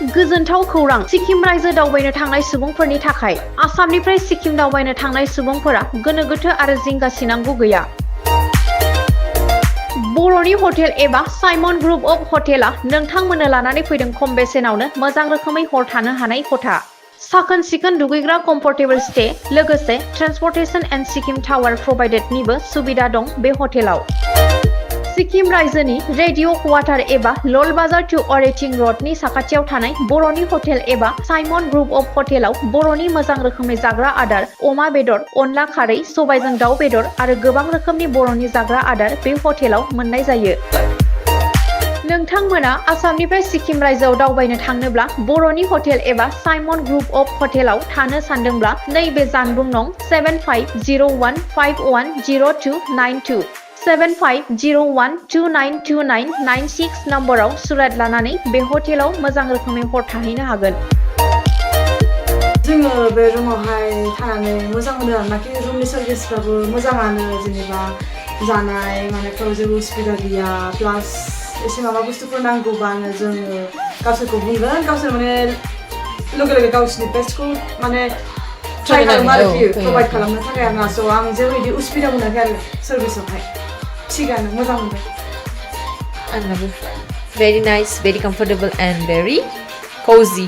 गोजोनथाव खौरां सिक्किम रायजो दावबायनो थांनाय सुबुंफोरनि थाखाय आसामनिफ्राय सिक्किम दावबायनो थांनाय सुबुंफोरा गोनो गोथो आरो जिंगासिनांगौ गैया। बर'नि हटेल एबा साइमन ग्रुप अफ हटेला नोंथांमोननो लानानै फैदों खम बेसेनावनो मोजां रोखोमै हर थानो हानाय खथा। साखोन सिखोन दुगैग्रा कम्फर्टेबल स्टे लोगोसे ट्रेन्सपर्टेशन एन्ड सिक्किम टावार प्रभाइडेडनिबो सुबिदा दं बे हटेलाव। सिक्किम रायजोनि रेडिअ क्वार्टार एबा लल बाजार टु अरेटिं रडनि साखाथियाव थानाय बर'नि हटेल एबा साइमन ग्रुप अफ हटेलाव बर'नि मोजां रोखोमनि जाग्रा आदार अमा बेदर, अनला खारै, सबायजों दाउ बेदर आरो गोबां रोखोमनि बर'नि जाग्रा आदार बे हटेलाव मोननाय जायो। नोंथांमोना आसामनिफ्राय सिक्किम रायजोआव दावबायनो थांनोब्ला बर'नि हटेल एबा साइमन ग्रुप अफ हटेलाव थानो सानदोंब्ला नैबे जानबुं नं 7501510292 7501292996 नम्बराव सुरात लानानै बे हटेलाव मोजां रोखोमै हर थाहैनो हागोन। जोङो बे रुमावहाय थानानै मोजां मोनो आरोनाखि रुमनि सार्भिसफ्राबो मोजाङानो जेनेबा जानाय मानायफ्राव जेबो उसुबिदा गैया प्लास एसे माबा बुस्थुफोर नांगौबानो जोङो गावसोरखौ बुंगोन गावसोर माने लोगो लोगो गावसोरनि बेस्टखौ माने ट्राइ खालामो आरोखि प्रभाइड खालामनो थाखाय आरोना स' आं जेबो बिदि उसुबिदा मोनाखै आरो सार्भिसावहाय थिगानो मोजां मोनदों। आंनाबो very nice, very comfortable and very cozy.